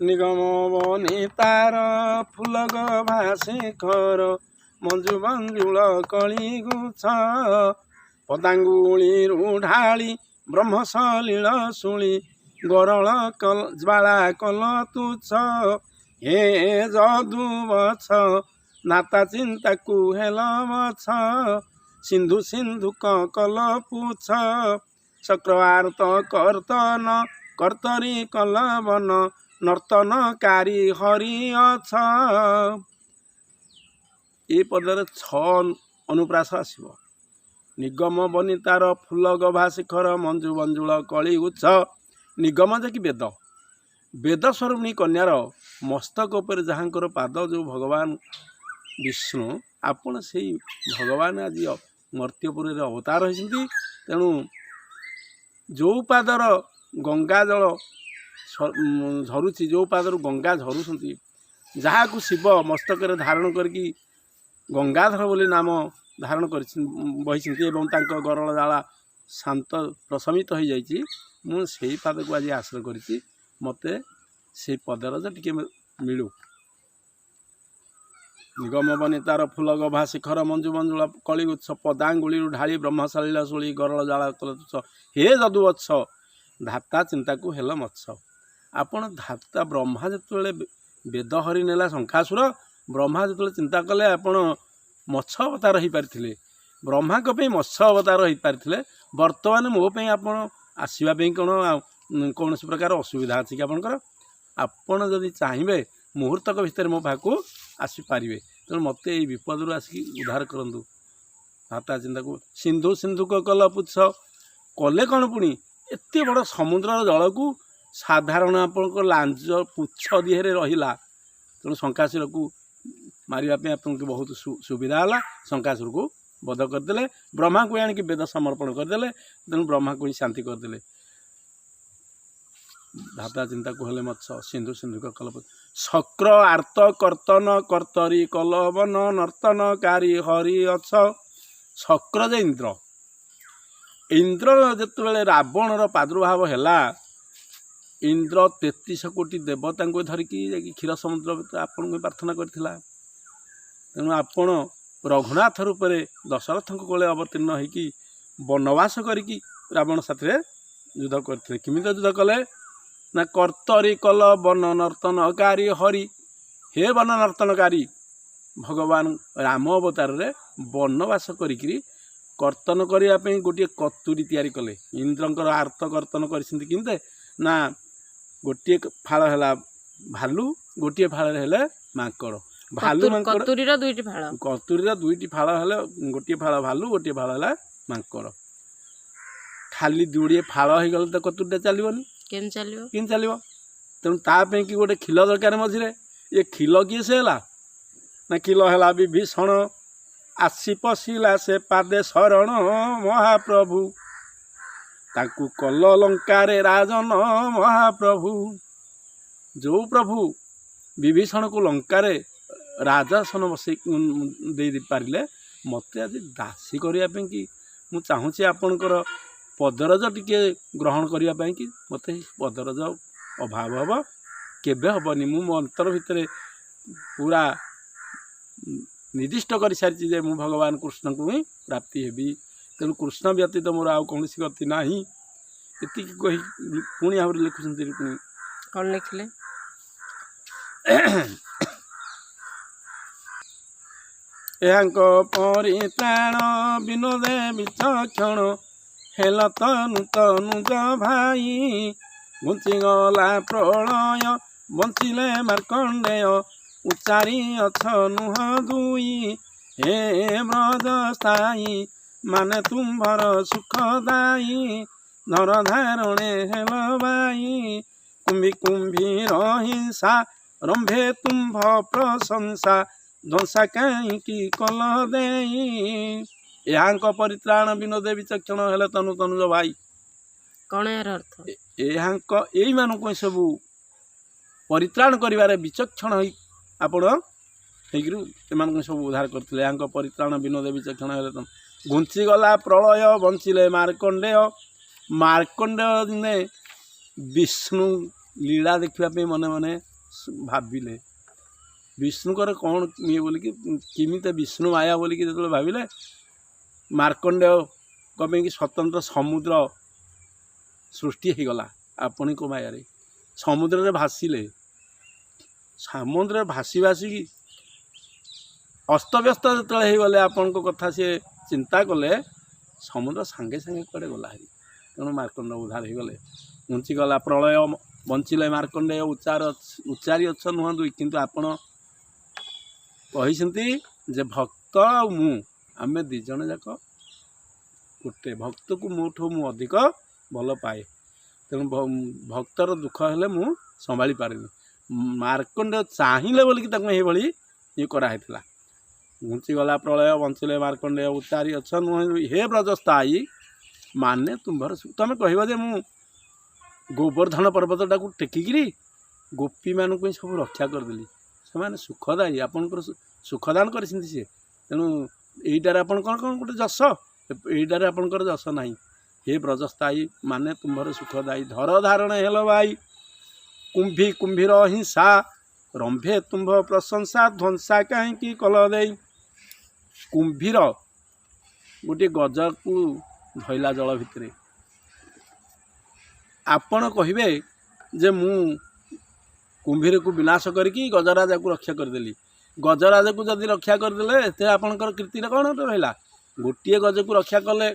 ନିଗମ ବନିତାର ଫୁଲ ଗଭା ଶିଖର ମଞ୍ଜୁ ମଞ୍ଜୁଳ କଳି ଗୁଛ, ପଦାଙ୍ଗୁଳିରୁ ଢାଳି ବ୍ରହ୍ମସଲିଳ ଶୁଳି ଗରଳ ଜ୍ୱାଳା କଲ ତୁଛ। ହେ ଯଦୁବଛ ନାତା ଚିନ୍ତାକୁ ହେଲ ମଛ, ସିନ୍ଧୁ ସିନ୍ଧୁକ କଲ ପୁଛ। ଶକ୍ର ଆର୍ତ କର୍ତ୍ତନ କର୍ତ୍ତରୀ କଲ ବନ ନର୍ତ୍ତନକାରୀ ହରି ଅଛ। ଏ ପଦରେ 6 ଅନୁପ୍ରାସ ଆସିବ। ନିଗମ ବନିତାର ଫୁଲ ଗଭା ଶିଖର ମଞ୍ଜୁ ମଞ୍ଜୁଳ କଳି ଗୁଚ୍ଛ। ନିଗମ ଯେ କି ବେଦ, ବେଦ ସ୍ୱରୂପିଣୀ କନ୍ୟାର ମସ୍ତକ ଉପରେ ଯାହାଙ୍କର ପାଦ, ଯେଉଁ ଭଗବାନ ବିଷ୍ଣୁ, ଆପଣ ସେଇ ଭଗବାନ ଆଜି ମର୍ତ୍ତ୍ୟପୁରରେ ଅବତାର ହୋଇଛନ୍ତି। ତେଣୁ ଯେଉଁ ପାଦର ଗଙ୍ଗା ଜଳ ଝରୁଛି, ଯେଉଁ ପାଦରୁ ଗଙ୍ଗା ଝରୁଛନ୍ତି, ଯାହାକୁ ଶିବ ମସ୍ତକରେ ଧାରଣ କରିକି ଗଙ୍ଗାଧର ବୋଲି ନାମ ଧାରଣ କରି ବହିଛନ୍ତି ଏବଂ ତାଙ୍କ ଗରଳ ଜାଳା ଶାନ୍ତ ପ୍ରଶମିତ ହୋଇଯାଇଛି, ମୁଁ ସେଇ ପାଦକୁ ଆଜି ଆଶ୍ରୟ କରିଛି। ମୋତେ ସେଇ ପଦରଜ ଟିକେ ମିଳୁ। ନିଗମ ବନିତାର ଫୁଲ ଗଭା ଶିଖର ମଞ୍ଜୁ ମଞ୍ଜୁଳ କଳିଗୁଚ୍ଛ, ପଦାଙ୍ଗୁଳିରୁ ଢାଳି ବ୍ରହ୍ମସଲିଳ ଶୁଳି ଗରଳ ଜାଳା କଲ ତୁଚ୍ଛ। ହେ ଯଦୁବତ୍ସ ଧାତା ଚିନ୍ତାକୁ ହେଲ ମତ୍ସ। ଆପଣ ଧାତା ବ୍ରହ୍ମା ଯେତେବେଳେ ବେଦ ହରି ନେଲା ଶଙ୍ଖାସୁର, ବ୍ରହ୍ମା ଯେତେବେଳେ ଚିନ୍ତା କଲେ ଆପଣ ମତ୍ସ୍ୟ ଅବତାର ହେଇପାରିଥିଲେ, ବ୍ରହ୍ମାଙ୍କ ପାଇଁ ମତ୍ସ୍ୟ ଅବତାର ହେଇପାରିଥିଲେ, ବର୍ତ୍ତମାନ ମୋ ପାଇଁ ଆପଣ ଆସିବା ପାଇଁ କ'ଣ କୌଣସି ପ୍ରକାର ଅସୁବିଧା ଅଛି କି ଆପଣଙ୍କର? ଆପଣ ଯଦି ଚାହିଁବେ ମୁହୂର୍ତ୍ତକ ଭିତରେ ମୋ ପାଖକୁ ଆସିପାରିବେ। ତେଣୁ ମୋତେ ଏଇ ବିପଦରୁ ଆସିକି ଉଦ୍ଧାର କରନ୍ତୁ। ଧାତା ଚିନ୍ତାକୁ ସିନ୍ଧୁ ସିନ୍ଧୁକ କଲ ପୁଚ୍ଛ। କଲେ କ'ଣ ପୁଣି ଏତେ ବଡ଼ ସମୁଦ୍ରର ଜଳକୁ ସାଧାରଣ ଆପଣଙ୍କ ଲାଞ୍ଜ ପୁଚ୍ଛ ଦିହରେ ରହିଲା। ତେଣୁ ଶଙ୍ଖାସୁରକୁ ମାରିବା ପାଇଁ ଆପଣଙ୍କୁ ବହୁତ ସୁବିଧା ହେଲା। ଶଙ୍ଖାସୁରକୁ ବଧ କରିଦେଲେ, ବ୍ରହ୍ମାଙ୍କୁ ଆଣିକି ବେଦ ସମର୍ପଣ କରିଦେଲେ, ତେଣୁ ବ୍ରହ୍ମାକୁ ହିଁ ଶାନ୍ତି କରିଦେଲେ। ଧାତା ଚିନ୍ତାକୁ ହେଲେ ମତ୍ସ ସିନ୍ଧୁ ସିନ୍ଧୁକ କଲ। ଶକ୍ର ଆର୍ତ କର୍ତ୍ତନ କର୍ତ୍ତରୀ କଲବନ ନର୍ତ୍ତନକାରୀ ହରି ଅଛ। ଶକ୍ର ଯେ ଇନ୍ଦ୍ର, ଇନ୍ଦ୍ର ଯେତେବେଳେ ରାବଣର ପ୍ରାଦୁର୍ଭାବ ହେଲା, ଇନ୍ଦ୍ର 33 କୋଟି ଦେବତାଙ୍କୁ ଧରିକି ଯାଇକି କ୍ଷୀର ସମୁଦ୍ର ଭିତରେ ଆପଣଙ୍କୁ ପ୍ରାର୍ଥନା କରିଥିଲା। ତେଣୁ ଆପଣ ରଘୁନାଥ ରୂପରେ ଦଶରଥଙ୍କ କୋଳେ ଅବତୀର୍ଣ୍ଣ ହେଇକି ବନବାସ କରିକି ରାବଣ ସାଥିରେ ଯୁଦ୍ଧ କରିଥିଲେ। କେମିତି ଯୁଦ୍ଧ କଲେ ନା କର୍ତ୍ତରୀ କଲ ବନ ନର୍ତ୍ତନକାରୀ ହରି। ହେ ବନ ନର୍ତ୍ତନକାରୀ, ଭଗବାନ ରାମ ଅବତାରରେ ବନବାସ କରିକିରି କର୍ତ୍ତନ କରିବା ପାଇଁ ଗୋଟିଏ କତୁରୀ ତିଆରି କଲେ। ଇନ୍ଦ୍ରଙ୍କର ଆର୍ତ କର୍ତ୍ତନ କରିଛନ୍ତି କେମିତି ନା ଗୋଟିଏ ଫାଳ ହେଲା ଭାଲୁ, ଗୋଟିଏ ଫାଳରେ ହେଲେ ମାଙ୍କଡ଼। ଭାଲୁ ମାଙ୍କଡ଼ କତୁରୀର ଦୁଇଟି ଫାଳ, କତୁରୀର ଦୁଇଟି ଫାଳ ହେଲେ ଗୋଟିଏ ଫାଳ ଭାଲୁ, ଗୋଟିଏ ଫାଳ ହେଲା ମାଙ୍କଡ଼। ଖାଲି ଯୋଡ଼ିଏ ଫାଳ ହେଇଗଲେ ତ କତୁରୀଟା ଚାଲିବନି। କେମିତି ଚାଲିବ? କେମିତି ଚାଲିବ? ତେଣୁ ତା ପାଇଁ କି ଗୋଟେ ଖିଲ ଦରକାର ମଝିରେ। ଏ ଖିଲ କିଏ ସେ ହେଲା ନା ଖିଲ ହେଲା ବିଭୀଷଣ, ଆସି ପଶିଲା ସେ ପାଦେ ଶରଣ ମହାପ୍ରଭୁ, ତାଙ୍କୁ କଲ ଲଙ୍କାରେ ରାଜନ ମହାପ୍ରଭୁ। ଯେଉଁ ପ୍ରଭୁ ବିଭୀଷଣକୁ ଲଙ୍କାରେ ରାଜାସନ ବସେଇ ଦେଇ ପାରିଲେ, ମୋତେ ଆଜି ଦାସୀ କରିବା ପାଇଁ କି ମୁଁ ଚାହୁଁଛି ଆପଣଙ୍କର ପଦରଜ ଟିକେ ଗ୍ରହଣ କରିବା ପାଇଁ କି ମୋତେ ପଦରଜ ଅଭାବ ହେବ କେବେ ହେବନି। ମୁଁ ମୋ ଅନ୍ତର ଭିତରେ ପୁରା ନିର୍ଦ୍ଦିଷ୍ଟ କରିସାରିଛି ଯେ ମୁଁ ଭଗବାନ କୃଷ୍ଣଙ୍କୁ ହିଁ ପ୍ରାପ୍ତି ହେବି। ତେଣୁ କୃଷ୍ଣ ବ୍ୟତୀତ ମୋର ଆଉ କୌଣସି ଗତି ନାହିଁ। ଏତିକି କହି ପୁଣି ଆହୁରି ଲେଖୁଛନ୍ତି ରୁକ୍ମିଣୀ। କ'ଣ ଲେଖିଲେ? ଏହାଙ୍କ ପରିତ୍ରାଣ ବିନୋଦେ ବିଚକ୍ଷଣ ହେଲ ତନୁ ତନୁଜ ଭାଇ, ଘୁଞ୍ଚିଗଲା ପ୍ରଳୟ ବଞ୍ଚିଲେ ମାର୍କଣ୍ଡେୟ ଉଚାରି ଅଛ ନୁହ ଦୁଇ। ହେ ବ୍ରଜ ସ୍ଥାୟୀ ମାନେ ତୁମ୍ଭର ସୁଖଦାୟୀ, ଧର ଧାରଣେ ହେଲ ବାଇ। କୁମ୍ଭି କୁମ୍ଭୀର ହିଂସା ରମ୍ଭେ ତୁମ୍ଭ ପ୍ରଶଂସା, ଧ୍ୱଂସା କାହିଁକି କଲ ଦେଇ। ଏହାଙ୍କ ପରିତ୍ରାଣ ବିନୋଦେ ବିଚକ୍ଷଣ ହେଲେ ତନୁ ତନୁଜ ଭାଇ। କ'ଣ ଏହାର ଅର୍ଥ? ଏହାଙ୍କ ଏଇମାନଙ୍କୁ ସବୁ ପରିତ୍ରାଣ କରିବାରେ ବିଚକ୍ଷଣ ହେଇ ଆପଣ ହେଇକିରି ଏମାନଙ୍କୁ ସବୁ ଉଦ୍ଧାର କରିଥିଲେ। ଏହାଙ୍କ ପରିତ୍ରାଣ ବିନୋଦେ ବିଚକ୍ଷଣ ହେଲେ ତନୁ। ଘୁଞ୍ଚିଗଲା ପ୍ରଳୟ ବଞ୍ଚିଲେ ମାର୍କଣ୍ଡେୟ। ମାର୍କଣ୍ଡେୟ ଦିନେ ବିଷ୍ଣୁ ଲୀଳା ଦେଖିବା ପାଇଁ ମନେ ମନେ ଭାବିଲେ ବିଷ୍ଣୁଙ୍କର କ'ଣ ଇଏ ବୋଲିକି, କେମିତି ବିଷ୍ଣୁ ମାୟା ବୋଲିକି ଯେତେବେଳେ ଭାବିଲେ, ମାର୍କଣ୍ଡେୟଙ୍କ ପାଇଁକି ସ୍ୱତନ୍ତ୍ର ସମୁଦ୍ର ସୃଷ୍ଟି ହେଇଗଲା ଆପଣଙ୍କ ମାୟାରେ। ସମୁଦ୍ରରେ ଭାସିଲେ, ସମୁଦ୍ରରେ ଭାସି ଭାସିକି ଅସ୍ତବ୍ୟସ୍ତ ଯେତେବେଳେ ହେଇଗଲେ, ଆପଣଙ୍କ କଥା ସିଏ ଚିନ୍ତା କଲେ, ସମୁଦ୍ର ସାଙ୍ଗେ ସାଙ୍ଗେ କୁଆଡ଼େ ଗଲା ହେରି। ତେଣୁ ମାର୍କଣ୍ଡ ଉଦ୍ଧାର ହେଇଗଲେ, ଘୁଞ୍ଚିଗଲା ପ୍ରଳୟ, ବଞ୍ଚିଲେ ମାର୍କଣ୍ଡେୟ। ଉଚ୍ଚାରି ଅଛ ନୁହଁ ଦୁଇ, କିନ୍ତୁ ଆପଣ କହିଛନ୍ତି ଯେ ଭକ୍ତ ଆଉ ମୁଁ, ଆମେ ଦୁଇ ଜଣ ଯାକ ଗୋଟେ। ଭକ୍ତକୁ ମୋଠୁ ମୁଁ ଅଧିକ ଭଲ ପାଏ, ତେଣୁ ଭକ୍ତର ଦୁଃଖ ହେଲେ ମୁଁ ସମ୍ଭାଳି ପାରେନି। ମାର୍କଣ୍ଡେୟ ଚାହିଁଲେ ବୋଲିକି ତାକୁ ଏଇଭଳି ଇଏ କରାହେଇଥିଲା। ଘୁଞ୍ଚିଗଲା ପ୍ରଳୟ, ବଞ୍ଚିଲେ ମାର୍କଣ୍ଡେୟ, ଉଚ୍ଚାରି ଅଛ ନୁହଁ। ହେ ବ୍ରଜସ୍ଥାୟୀ ମାନେ ତୁମ୍ଭର, ତମେ କହିବ ଯେ ମୁଁ ଗୋବର୍ଦ୍ଧନ ପର୍ବତଟାକୁ ଟେକିକିରି ଗୋପୀମାନଙ୍କୁ ହିଁ ସବୁ ରକ୍ଷା କରିଦେଲି, ସେମାନେ ସୁଖଦାୟୀ, ଆପଣଙ୍କର ସୁଖଦାନ କରିଛନ୍ତି ସିଏ। ତେଣୁ ଏଇଟାରେ ଆପଣ କ'ଣ କ'ଣ ଗୋଟେ ଯଶ, ଏଇଟାରେ ଆପଣଙ୍କର ଯଶ ନାହିଁ। ହେ ବ୍ରଜସ୍ଥାୟୀ ମାନେ ତୁମ୍ଭର ସୁଖଦାୟୀ, ଧର ଧାରଣ ହେଲ ଭାଇ, କୁମ୍ଭୀ କୁମ୍ଭୀର ହିଂସା, ରମ୍ଭେ ତୁମ୍ଭ ପ୍ରଶଂସା, ଧ୍ୱଂସା କାହିଁକି କଲ ଦେଇ। କୁମ୍ଭୀର ଗୋଟିଏ ଗଜକୁ ଧଇଲା ଜଳ ଭିତରେ। ଆପଣ କହିବେ ଯେ ମୁଁ କୁମ୍ଭୀରକୁ ବିନାଶ କରିକି ଗଜରାଜାକୁ ରକ୍ଷା କରିଦେଲି। ଗଜରାଜାକୁ ଯଦି ରକ୍ଷା କରିଦେଲେ, ଏଥିରେ ଆପଣଙ୍କର କୀର୍ତ୍ତିରେ କ'ଣ ରହିଲା? ଗୋଟିଏ ଗଜକୁ ରକ୍ଷା କଲେ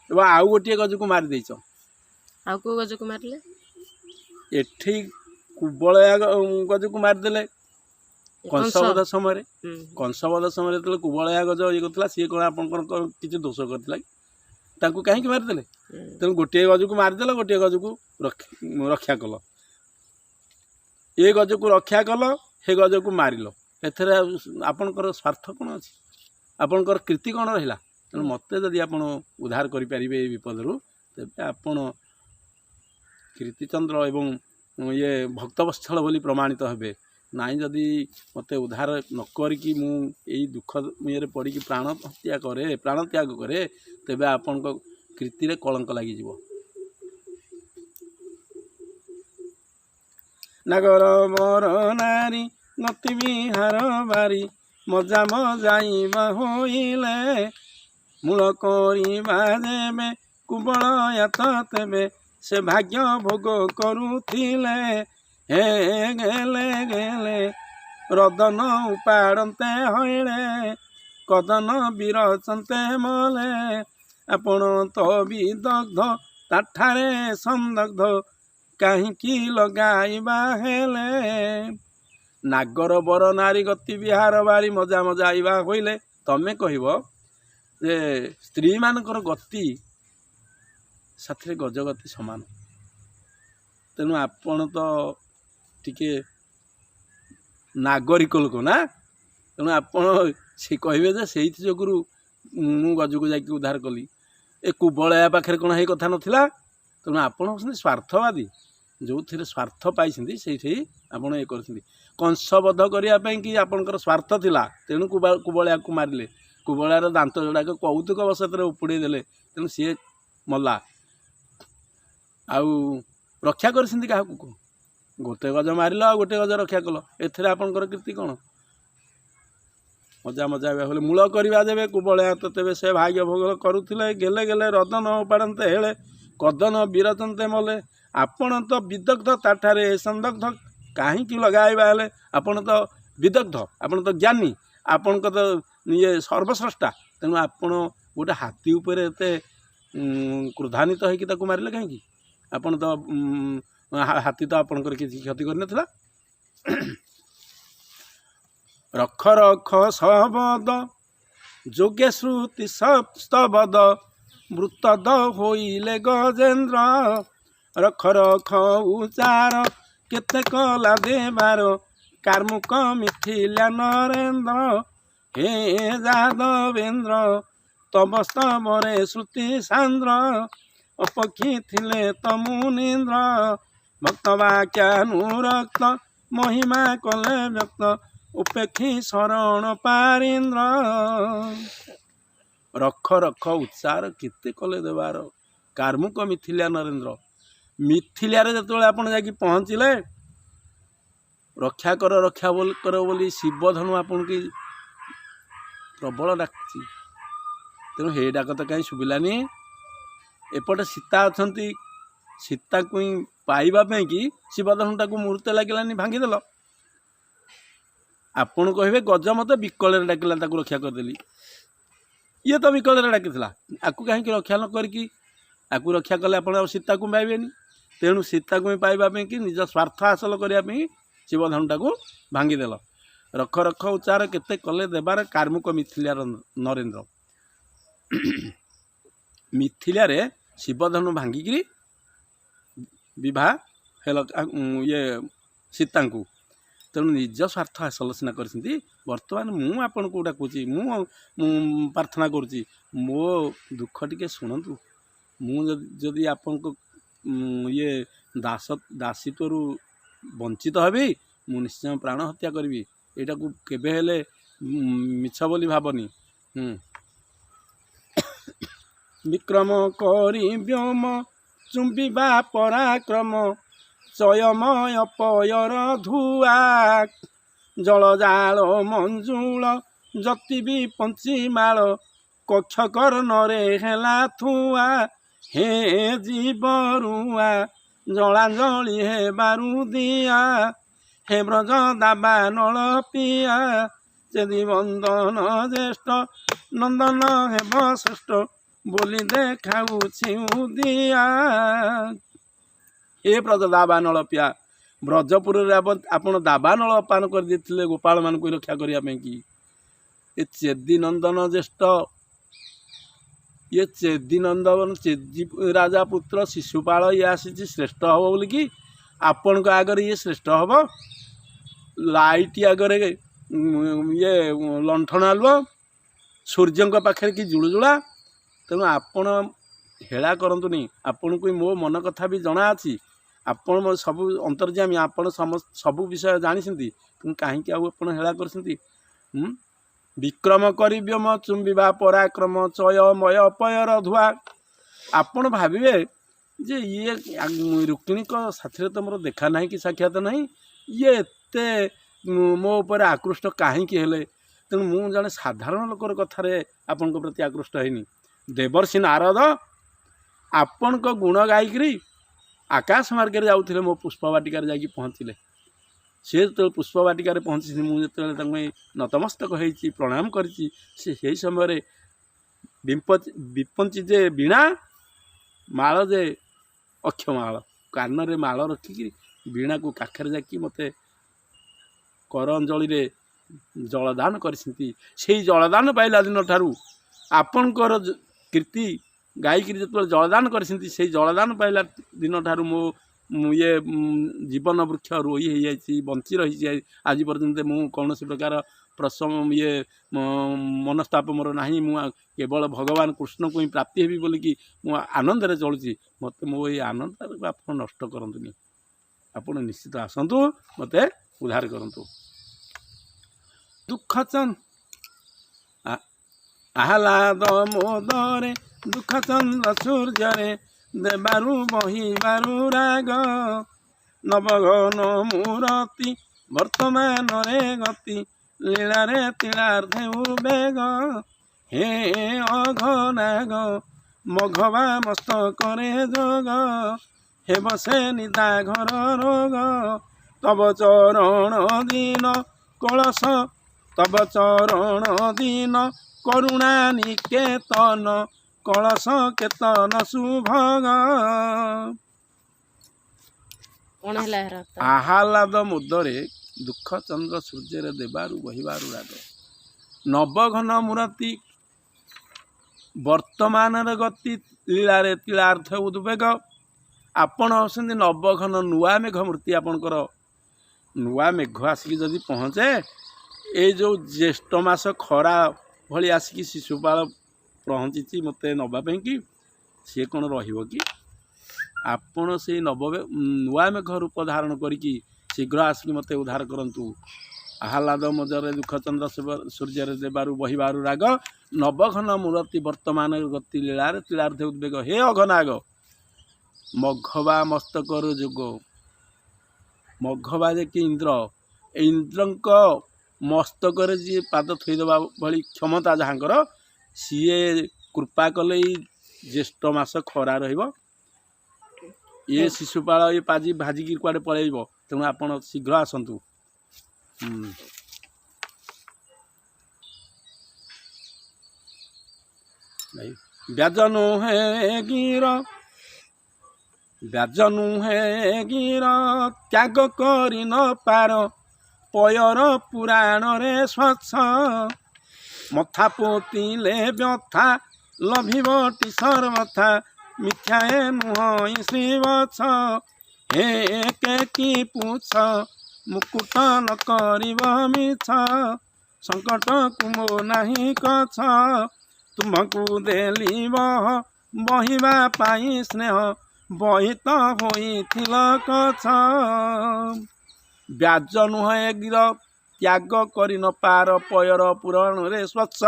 ଏବଂ ଆଉ ଗୋଟିଏ ଗଜକୁ ମାରି ଦେଇଛ। ଆଉ କେଉଁ ଗଜକୁ ମାରିଲେ? ଏଠି କୁବଳୟା ଗଜକୁ ମାରିଦେଲେ କଂସବଧ ସମୟରେ। କଂସବଧ ସମୟରେ ଯେତେବେଳେ କୁବଳୟା ଗଜ ଇଏ କରୁଥିଲା, ସିଏ କ'ଣ ଆପଣଙ୍କର କିଛି ଦୋଷ କରିଥିଲା କି? ତାଙ୍କୁ କାହିଁକି ମାରିଦେଲେ? ତେଣୁ ଗୋଟିଏ ଗଜକୁ ମାରିଦେଲ, ଗୋଟିଏ ଗଜକୁ ରକ୍ଷା କଲ। ଏ ଗଜକୁ ରକ୍ଷା କଲ, ସେ ଗଜକୁ ମାରିଲ, ଏଥିରେ ଆଉ ଆପଣଙ୍କର ସ୍ୱାର୍ଥ କ'ଣ ଅଛି? ଆପଣଙ୍କର କୀର୍ତ୍ତି କ'ଣ ରହିଲା? ତେଣୁ ମୋତେ ଯଦି ଆପଣ ଉଦ୍ଧାର କରିପାରିବେ ଏଇ ବିପଦରୁ, ତେବେ ଆପଣ କୀର୍ତ୍ତିଚନ୍ଦ୍ର ଏବଂ ଇଏ ଭକ୍ତବତ୍ସଳ ବୋଲି ପ୍ରମାଣିତ ହେବେ। ନାଇଁ, ଯଦି ମୋତେ ଉଦ୍ଧାର ନ କରିକି ମୁଁ ଏଇ ଦୁଃଖ ଇଏରେ ପଡ଼ିକି ପ୍ରାଣ ହତ୍ୟା କରେ, ପ୍ରାଣ ତ୍ୟାଗ କରେ, ତେବେ ଆପଣଙ୍କ କୀର୍ତ୍ତିରେ କଳଙ୍କ ଲାଗିଯିବ। ନାଗର ବର ନାରୀ ଗତି ବିହାର ବାରି, ମଜା ମଜାଇବା ହୋଇଲେ, ମୂଳ କରିବା ଯେବେ କୁବଳୟାତ, ତେବେ ସେ ଭାଗ୍ୟ ଭୋଗ କରୁଥିଲେ। ହେ ଗେଲେ ଗେଲେ ରଦନ ଉପାଡ଼ନ୍ତେ ହଇଳେ, କଦନ ବିରଚନ୍ତେ ମଲେ, ଆପଣ ତ ବିଦଗ୍ଧ ତାଠାରେ ସନ୍ଦଗ୍ଧ କାହିଁକି ଲଗାଇବା ହେଲେ। ନାଗର ବର ନାରୀ ଗତି ବିହାର ବାରି, ମଜା ମଜାଇବା ହୋଇଲେ। ତମେ କହିବ ଯେ ସ୍ତ୍ରୀମାନଙ୍କର ଗତି ସାଥିରେ ଗଜଗତି ସମାନ। ତେଣୁ ଆପଣ ତ ଟିକେ ନାଗରିକ ଲୋକ ନା, ତେଣୁ ଆପଣ ସେ କହିବେ ଯେ ସେଇଥି ଯୋଗୁରୁ ମୁଁ ଗଜକୁ ଯାଇକି ଉଦ୍ଧାର କଲି। ଏ କୁବଳୟା ପାଖରେ କ'ଣ ହେଇ କଥା ନଥିଲା? ତେଣୁ ଆପଣ ହେଉଛନ୍ତି ସ୍ୱାର୍ଥବାଦୀ, ଯେଉଁଥିରେ ସ୍ୱାର୍ଥ ପାଇଛନ୍ତି ସେଇଠି ଆପଣ ଇଏ କରୁଛନ୍ତି। କଂସବଧ କରିବା ପାଇଁ କି ଆପଣଙ୍କର ସ୍ୱାର୍ଥ ଥିଲା, ତେଣୁ କୁବଳୟାକୁ ମାରିଲେ। କୁବଳୟାର ଦାନ୍ତ ଯୋଡ଼ାକ କୌତୁକ ବଶତରେ ଉପୁଡ଼େଇ ଦେଲେ, ତେଣୁ ସିଏ ମଲା। ଆଉ ରକ୍ଷା କରିଛନ୍ତି କାହାକୁ? କୁହ। ଗୋଟେ ଗଜ ମାରିଲ ଆଉ ଗୋଟେ ଗଜ ରକ୍ଷା କଲ, ଏଥିରେ ଆପଣଙ୍କର କୀର୍ତ୍ତି କ'ଣ? ମଜା ମଜା ହେଲେ ମୂଳ କରିବା ଯେବେ କୁବଳୟା ତ, ତେବେ ସେ ଭାଗ୍ୟ ଭୋଗ କରୁଥିଲେ। ଗେଲେ ଗେଲେ ରଦନ ଉପାଡ଼ନ୍ତେ ହେଳେ, କଦନ ବିରଚନ୍ତେ ମଲେ, ଆପଣ ତ ବିଦଗ୍ଧ ତାଠାରେ ସନ୍ଦଗ୍ଧ କାହିଁକି ଲଗାଇବା ହେଲେ। ଆପଣ ତ ବିଦଗ୍ଧ, ଆପଣ ତ ଜ୍ଞାନୀ, ଆପଣଙ୍କ ତ ଇଏ ସର୍ବସ୍ରଷ୍ଟା। ତେଣୁ ଆପଣ ଗୋଟେ ହାତୀ ଉପରେ ଏତେ କ୍ରୋଧାନ୍ୱିତ ହେଇକି ତାକୁ ମାରିଲେ କାହିଁକି? ଆପଣ ତ ହାତୀ ତ ଆପଣଙ୍କର କିଛି କ୍ଷତି କରିନଥିଲା। ରଖ ରଖ ଶବଦ ଯୋଗେ ଶ୍ରୁତି ସ୍ତବଦ, ମୃତଦ ହୋଇଲେ ଗଜେନ୍ଦ୍ର, ରଖ ରଖ ଉଚାର କେତେ କଲା ଦେବାର, କାର୍ମୁକ ମିଥିଲା ନରେନ୍ଦ୍ର। ହେ ଯାଦବେନ୍ଦ୍ର ତବ ସ୍ତବରେ ଶ୍ରୁତି ସାନ୍ଦ୍ର, ଅପକ୍ଷୀ ଥିଲେ ତ ମୁନୀନ୍ଦ୍ର, ଭକ୍ତ ବାକ୍ୟାନୁରକ୍ତ ମହିମା କଲେ ବ୍ୟକ୍ତ, ଉପେକ୍ଷୀ ଶରଣ ପାରିନ୍ଦ୍ର। ରଖ ରଖ ଉଚ୍ଚାର କେତେ କଲେ ଦେବାର, କାର୍ମୁକ ମିଥିଲିଆ ନରେନ୍ଦ୍ର। ମିଥିଲିଆରେ ଯେତେବେଳେ ଆପଣ ଯାଇକି ପହଞ୍ଚିଲେ, ରକ୍ଷା କର ରକ୍ଷା କର ବୋଲି ଶିବଧନୁ ଆପଣଙ୍କୁ ପ୍ରବଳ ଡାକୁଛି। ତେଣୁ ହେଇ ଡାକ ତ କାହିଁ ଶୁଭିଲାନି। ଏପଟେ ସୀତା ଅଛନ୍ତି, ସୀତାକୁ ହିଁ ପାଇବା ପାଇଁକି ଶିବଧନୁଟାକୁ ମୁହୂର୍ତ୍ତେ ଲାଗିଲାନି, ଭାଙ୍ଗିଦେଲ। ଆପଣ କହିବେ ଗଜ ମୋତେ ବିକଳରେ ଡାକିଲା, ତାକୁ ରକ୍ଷା କରିଦେଲି। ଇଏ ତ ବିକଳରେ ଡାକିଥିଲା, ଆକୁ କାହିଁକି ରକ୍ଷା ନ କରିକି ଆକୁ ରକ୍ଷା କଲେ ଆପଣ ଆଉ ସୀତାକୁ ପାଇବେନି। ତେଣୁ ସୀତାକୁ ହିଁ ପାଇବା ପାଇଁକି ନିଜ ସ୍ୱାର୍ଥ ହାସଲ କରିବା ପାଇଁ ଶିବଧନୁଟାକୁ ଭାଙ୍ଗିଦେଲ। ରଖ ରଖ ଉଚ୍ଚାର କେତେ କଲେ ଦେବାର କାର୍ମୁକ ମିଥିଲାର ନରେନ୍ଦ୍ର। ମିଥିଲାରେ ଶିବଧନୁ ଭାଙ୍ଗିକିରି ବିବାହ ହେଲ ଇଏ ସୀତାଙ୍କୁ। ତେଣୁ ନିଜ ସ୍ୱାର୍ଥ ହାସଲ ସିନା କରିଛନ୍ତି। ବର୍ତ୍ତମାନ ମୁଁ ଆପଣଙ୍କୁ ଡାକୁଛି, ମୁଁ ପ୍ରାର୍ଥନା କରୁଛି, ମୋ ଦୁଃଖ ଟିକେ ଶୁଣନ୍ତୁ। ମୁଁ ଯଦି ଆପଣଙ୍କ ଇଏ ଦାସୀତ୍ୱରୁ ବଞ୍ଚିତ ହେବି, ମୁଁ ନିଶ୍ଚୟ ପ୍ରାଣ ହତ୍ୟା କରିବି। ଏଇଟାକୁ କେବେ ହେଲେ ମିଛ ବୋଲି ଭାବନି। ବିକ୍ରମ କରି ବ୍ୟୋମ ଚୁମ୍ବିବା ପରାକ୍ରମ ଚୟମୟ ପୟର ଧୁଆ ଜଳଜାଳ ମଞ୍ଜୁଳ ଯତି ବି ପଞ୍ଚିମାଳ କକ୍ଷ କର୍ଣ୍ଣରେ ହେଲା ଥୁଆ। ହେ ଜୀବରୁଆ ଜଳାଞ୍ଜଳି ହେବାରୁ ଦିଆ ହେ ବ୍ରଜ ଦାବା ନଳ ପିଆ ଯଦି ବନ୍ଦନ ଜ୍ୟେଷ୍ଠ ନନ୍ଦନ ହେବ ଶ୍ରେଷ୍ଠ ବୋଲି ଦେଖାଉଛି ଦିଆ। ଏ ବ୍ରଜ ଦାବାନଳ ପିଆ, ବ୍ରଜପୁରରେ ଆପଣ ଦାବାନଳ ପାନ କରିଦେଇଥିଲେ ଗୋପାଳମାନଙ୍କୁ ରକ୍ଷା କରିବା ପାଇଁକି। ଏ ଚେଦି ନନ୍ଦନ ଜ୍ୟେଷ୍ଠ, ଇଏ ଚେଦି ନନ୍ଦନ ଚେଦି ରାଜା ପୁତ୍ର ଶିଶୁପାଳ ଇଏ ଆସିଛି ଶ୍ରେଷ୍ଠ ହେବ ବୋଲିକି, ଆପଣଙ୍କ ଆଗରେ ଇଏ ଶ୍ରେଷ୍ଠ ହେବ? ଲାଇଟ୍ ଆଗରେ ଇଏ ଲଣ୍ଠନ ଆଲୁଅ, ସୂର୍ଯ୍ୟଙ୍କ ପାଖରେ କି ଜୁଳୁଜୁଳା। ତେଣୁ ଆପଣ ହେଳା କରନ୍ତୁନି। ଆପଣଙ୍କୁ ମୋ ମନ କଥା ବି ଜଣାଅଛି, ଆପଣ ମୋ ସବୁ ଅନ୍ତର୍ଯାମୀ, ଆପଣ ସବୁ ବିଷୟ ଜାଣିଛନ୍ତି। ତେଣୁ କାହିଁକି ଆଉ ଆପଣ ହେଳା କରୁଛନ୍ତି? ବିକ୍ରମ କରି ବ୍ୟୋମ ଚୁମ୍ବିବା ପରାକ୍ରମ ଚୟମୟ ପୟର ଧୁଆ। ଆପଣ ଭାବିବେ ଯେ ଇଏ ରୁକ୍ମିଣୀଙ୍କ ସାଥିରେ ତ ମୋର ଦେଖା ନାହିଁ କି ସାକ୍ଷାତ ନାହିଁ, ଇଏ ଏତେ ମୋ ଉପରେ ଆକୃଷ୍ଟ କାହିଁକି ହେଲେ? ତେଣୁ ମୁଁ ଜଣେ ସାଧାରଣ ଲୋକର କଥାରେ ଆପଣଙ୍କ ପ୍ରତି ଆକୃଷ୍ଟ ହେଇନି। ଦେବର୍ଷି ନାରଦ ଆପଣଙ୍କ ଗୁଣ ଗାଇକିରି ଆକାଶ ମାର୍ଗରେ ଯାଉଥିଲେ, ମୋ ପୁଷ୍ପ ବାଟିକାରେ ଯାଇକି ପହଞ୍ଚିଲେ। ସେ ଯେତେବେଳେ ପୁଷ୍ପ ବାଟିକାରେ ପହଞ୍ଚିଛନ୍ତି, ମୁଁ ଯେତେବେଳେ ତାଙ୍କୁ ନତମସ୍ତକ ହେଇଛି, ପ୍ରଣାମ କରିଛି, ସେ ସେଇ ସମୟରେ ବିପଞ୍ଚି ଯେ ବୀଣା ମାଳ ଯେ ଅକ୍ଷମାଳ, କାନରେ ମାଳ ରଖିକି ବୀଣାକୁ କାଖରେ ଯାକି ମୋତେ କର ଅଞ୍ଜଳିରେ ଜଳଦାନ କରିଛନ୍ତି। ସେଇ ଜଳଦାନ ପାଇଲା ଦିନଠାରୁ ଆପଣଙ୍କର କୀର୍ତ୍ତି ଗାଇକିରି ଯେତେବେଳେ ଜଳଦାନ କରିଛନ୍ତି, ସେଇ ଜଳଦାନ ପାଇଲା ଦିନଠାରୁ ମୋ ଇଏ ଜୀବନ ବୃକ୍ଷ ରୋଇ ହେଇଯାଇଛି, ବଞ୍ଚି ରହିଛି ଆଜି ପର୍ଯ୍ୟନ୍ତ। ମୁଁ କୌଣସି ପ୍ରକାର ପ୍ରସମ ଇଏ ମନସ୍ତାପ ମୋର ନାହିଁ। ମୁଁ କେବଳ ଭଗବାନ କୃଷ୍ଣଙ୍କୁ ହିଁ ପ୍ରାପ୍ତି ହେବି ବୋଲିକି ମୁଁ ଆନନ୍ଦରେ ଚଳୁଛି। ମୋତେ ମୋ ଏଇ ଆନନ୍ଦକୁ ଆପଣ ନଷ୍ଟ କରନ୍ତୁନି। ଆପଣ ନିଶ୍ଚିତ ଆସନ୍ତୁ, ମୋତେ ଉଦ୍ଧାର କରନ୍ତୁ। ଦୁଃଖ ଆହ୍ଲାଦ ମୋଦରେ ଦୁଃଖ ଚନ୍ଦ୍ର ସୂର୍ଯ୍ୟରେ ଦେବାରୁ ବହିବାରୁ ରାଗ ନବଘନ ମୂରତି ବର୍ତ୍ତମାନରେ ଗତି ଲୀଳାରେ ତିଳାର୍ଧେ ଉବେଗ। ହେ ଅଘନାଗ ମଘବା ମସ୍ତକରେ ଯୋଗ ହେବ ସେ ନିଦା ଘର ରୋଗ। ତବ ଚରଣ ଦୀନ କଳସ ତବ ଚରଣ ଦୀନ କରୁଣା ନିକେତନ କଳସ କେତନ ସୁଭଗ। କ'ଣ ହେଲା ଏହାର ଅର୍ଥ? ଆହ୍ଲାଦ ମୁଦରେ ଦୁଃଖ ଚନ୍ଦ୍ର ସୂର୍ଯ୍ୟରେ ଦେବାରୁ ବହିବାରୁ ରାଗ ନବଘନ ମୂରତି ବର୍ତ୍ତମାନର ଗତି ଲୀଳାରେ ତିଳାର୍ଥ ଉଦ୍ବେଗ। ଆପଣ ହେଉଛନ୍ତି ନବଘନ ନୂଆ ମେଘ ମୂର୍ତ୍ତି। ଆପଣଙ୍କର ନୂଆ ମେଘ ଆସିକି ଯଦି ପହଞ୍ଚେ, ଏଇ ଯେଉଁ ଜ୍ୟେଷ୍ଠ ମାସ ଖରା ଭଳି ଆସିକି ଶିଶୁପାଳ ପହଞ୍ଚିଛି ମୋତେ ନେବା ପାଇଁକି, ସିଏ କ'ଣ ରହିବ କି? ଆପଣ ସେଇ ନୂଆ ମେଘ ରୂପ ଧାରଣ କରିକି ଶୀଘ୍ର ଆସିକି ମୋତେ ଉଦ୍ଧାର କରନ୍ତୁ। ଆହ୍ଲାଦ ମଜରେ ଦୁଃଖ ଚନ୍ଦ୍ର ସୂର୍ଯ୍ୟରେ ଦେବାରୁ ବହିବାରୁ ରାଗ ନବଘନ ମୂରତି ବର୍ତ୍ତମାନ ଗତି ଲୀଳାରେ ତିଳାର୍ଧେ ଉଦ୍ବେଗ। ହେ ଅଘନାଗ ମଘବା ମସ୍ତକର ଯୋଗ, ମଘବା ଯେ କି ଇନ୍ଦ୍ର, ଇନ୍ଦ୍ରଙ୍କ ମସ୍ତକରେ ଯିଏ ପାଦ ଥୋଇଦେବା ଭଳି କ୍ଷମତା ଯାହାଙ୍କର, ସିଏ କୃପା କଲେ ଏଇ ଜ୍ୟେଷ୍ଠ ମାସ ଖରା ରହିବ, ଇଏ ଶିଶୁପାଳ ଇଏ ପାଜି ଭାଜିକି କୁଆଡ଼େ ପଳେଇବ। ତେଣୁ ଆପଣ ଶୀଘ୍ର ଆସନ୍ତୁ। ବ୍ୟାଜ ନୁହେଁ ଗିର, ବ୍ୟାଜ ନୁହେଁ ଗିର, ତ୍ୟାଗ କରି ନ ପାର, ପୟର ପୁରାଣରେ ସ୍ୱଚ୍ଛ। ମଥା ପୋତିଲେ ବ୍ୟଥା ଲଭିବଟି ସର୍ବଥା, ମିଥ୍ୟାଏ ନୁହଁ ଶ୍ରୀବତ୍ସ। ହେ କେ କି ପୁଛ, ମୁକୁଟ ନ କରିବ ମିଛ, ସଙ୍କଟକୁ ମୋ ନାହିଁ କଛ। ତୁମକୁ ଦେଲି ବହ ବହିବା ପାଇଁ ସ୍ନେହ, ବହିତ ହୋଇଥିଲ କଛ। ବ୍ୟାଜ ନୁହେଁ ଏ ଗିର, ତ୍ୟାଗ କରି ନ ପାର, ପୟର ପୁରାଣରେ ସ୍ୱଚ୍ଛ।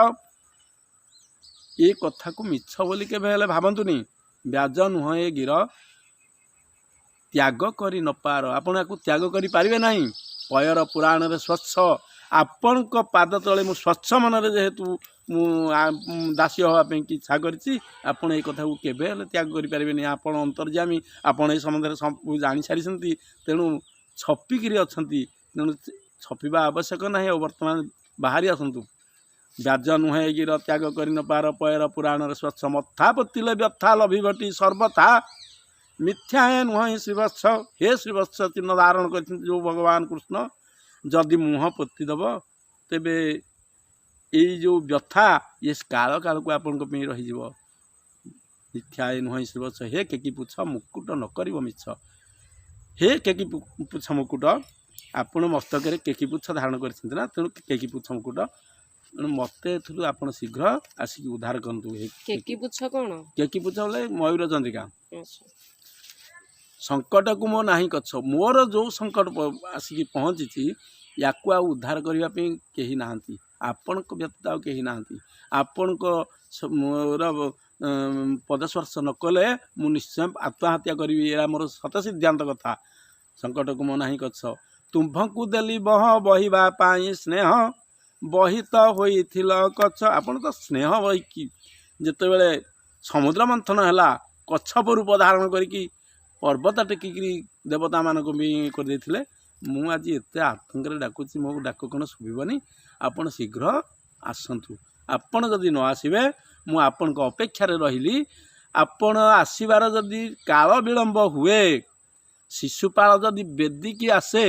ଏ କଥାକୁ ମିଛ ବୋଲି କେବେ ହେଲେ ଭାବନ୍ତୁନି। ବ୍ୟାଜ ନୁହଁ ଏ ଗିର, ତ୍ୟାଗ କରି ନ ପାର, ଆପଣ ୟାକୁ ତ୍ୟାଗ କରିପାରିବେ ନାହିଁ। ପୟର ପୁରାଣରେ ସ୍ୱଚ୍ଛ, ଆପଣଙ୍କ ପାଦ ତଳେ ମୁଁ ସ୍ୱଚ୍ଛ ମନରେ ଯେହେତୁ ମୁଁ ଦାସୀ ହେବା ପାଇଁ ଇଚ୍ଛା କରିଛି, ଆପଣ ଏଇ କଥାକୁ କେବେ ହେଲେ ତ୍ୟାଗ କରିପାରିବେନି। ଆପଣ ଅନ୍ତର୍ଯାମୀ, ଆପଣ ଏ ସମ୍ବନ୍ଧରେ ସବୁ ଜାଣିସାରିଛନ୍ତି, ତେଣୁ ଛପିକିରି ଅଛନ୍ତି, ତେଣୁ ଛପିବା ଆବଶ୍ୟକ ନାହିଁ। ଆଉ ବର୍ତ୍ତମାନ ବାହାରି ଆସନ୍ତୁ। ବ୍ୟାଜ ନୁହେଁ ଗିର, ତ୍ୟାଗ କରି ନ ପାର, ପୟର ପୁରାଣରେ ସ୍ୱଚ୍ଛ। ମଥା ପୋତିଲେ ବ୍ୟଥା ଲଭିବଟି ସର୍ବଥା, ମିଥ୍ୟା ହେ ନୁହଁ ଶ୍ରୀବତ୍ସ। ହେ ଶ୍ରୀବତ୍ସ ଚିହ୍ନ ଧାରଣ କରିଛନ୍ତି ଯେଉଁ ଭଗବାନ କୃଷ୍ଣ, ଯଦି ମୁହଁ ପୋତିଦେବ ତେବେ ଏଇ ଯେଉଁ ବ୍ୟଥା ଇଏ କାଳ କାଳକୁ ଆପଣଙ୍କ ପାଇଁ ରହିଯିବ। ମିଥ୍ୟା ଏ ନୁହଁ ଶ୍ରୀବତ୍ସ। ହେ କେକି ପୁଛ, ମୁକୁଟ ନ କରିବ ମିଛ। ହେ କେକି ପୁଛ ମୁକୁଟ, ଆପଣ ମସ୍ତକରେ କେକି ପୁଚ୍ଛ ଧାରଣ କରିଛନ୍ତି ନା, ତେଣୁ କେକି ପୁଚ୍ଛ ମୁକୁଟ। ତେଣୁ ମୋତେ ଏଥିରୁ ଆପଣ ଶୀଘ୍ର ଆସିକି ଉଦ୍ଧାର କରନ୍ତୁ। କେକି ପୁଚ୍ଛ କ'ଣ? କେକି ପୁଚ୍ଛ ବୋଲେ ମୟୂର ଚନ୍ଦ୍ରିକା। ସଙ୍କଟକୁ ମୋ ନାହିଁ କଛ, ମୋର ଯେଉଁ ସଙ୍କଟ ଆସିକି ପହଞ୍ଚିଛି ୟାକୁ ଆଉ ଉଦ୍ଧାର କରିବା ପାଇଁ କେହି ନାହାନ୍ତି, ଆପଣଙ୍କ ବ୍ୟତୀତ ଆଉ କେହି ନାହାନ୍ତି। ଆପଣଙ୍କ ମୋର ପଦସ୍ପର୍ଶ ନ କଲେ ମୁଁ ନିଶ୍ଚୟ ଆତ୍ମହତ୍ୟା କରିବି, ଏହା ମୋର ସତ ସିଦ୍ଧାନ୍ତ କଥା। ସଙ୍କଟକୁ ମୋ ନାହିଁ କଛ, ତୁମ୍ଭକୁ ଦେଲି ବହ ବହିବା ପାଇଁ ସ୍ନେହ, ବହିତ ହୋଇଥିଲ କଛ। ଆପଣ ତ ସ୍ନେହ ବହିକି ଯେତେବେଳେ ସମୁଦ୍ର ମନ୍ଥନ ହେଲା, କଚ୍ଛପ ରୂପ ଧାରଣ କରିକି ପର୍ବତ ଟେକିକିରି ଦେବତାମାନଙ୍କୁ ବି କରିଦେଇଥିଲେ। ମୁଁ ଆଜି ଏତେ ଆତଙ୍କରେ ଡାକୁଛି, ମୋ ଡାକ କ'ଣ ଶୁଭିବନି? ଆପଣ ଶୀଘ୍ର ଆସନ୍ତୁ। ଆପଣ ଯଦି ନ ଆସିବେ, ମୁଁ ଆପଣଙ୍କ ଅପେକ୍ଷାରେ ରହିଲି, ଆପଣ ଆସିବାର ଯଦି କାଳ ବିଳମ୍ବ ହୁଏ, ଶିଶୁପାଳ ଯଦି ବେଦିକି ଆସେ,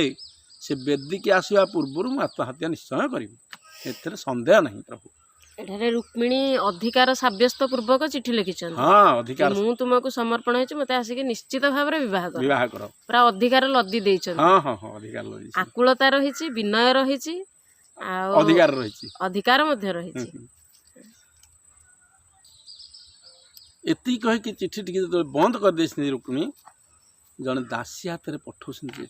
ସେ ବେଦିକି ଆସିବା ପୂର୍ବରୁ ମୁଁ ଆତ୍ମହତ୍ୟା ନିଶ୍ଚୟ କରିବି, ଏଥିରେ ସନ୍ଦେହ ନାହିଁ ପ୍ରଭୁ। ଏଠାରେ ରୁକ୍ମିଣୀ ଅଧିକାର ସାବ୍ୟସ୍ତ ପୂର୍ବକ ଚିଠି ଲେଖିଛନ୍ତି। ହଁ, ଅଧିକାର। ମୁଁ ତୁମକୁ ସମର୍ପଣ ହେଇଛି, ମୋତେ ଆସିକି ନିଶ୍ଚିତ ଭାବରେ ବିବାହ କର। ବିବାହ କର। ପୁରା ଅଧିକାର ଲଦି ଦେଇଛନ୍ତି। ହଁ ହଁ ହଁ, ଅଧିକାର ଲଦି। ଆକୁଳତା ରହିଛି, ବିନୟ ରହିଛି, ଆଉ ଅଧିକାର ରହିଛି। ଅଧିକାର ମଧ୍ୟ ରହିଛି। ଏତିକି କହିକି ଚିଠି ଟିକେ ଯେତେବେଳେ ବନ୍ଦ କରିଦେଇଛନ୍ତି ରୁକ୍ମିଣୀ, ଜଣେ ଦାସୀ ହାତରେ ପଠଉଛନ୍ତି।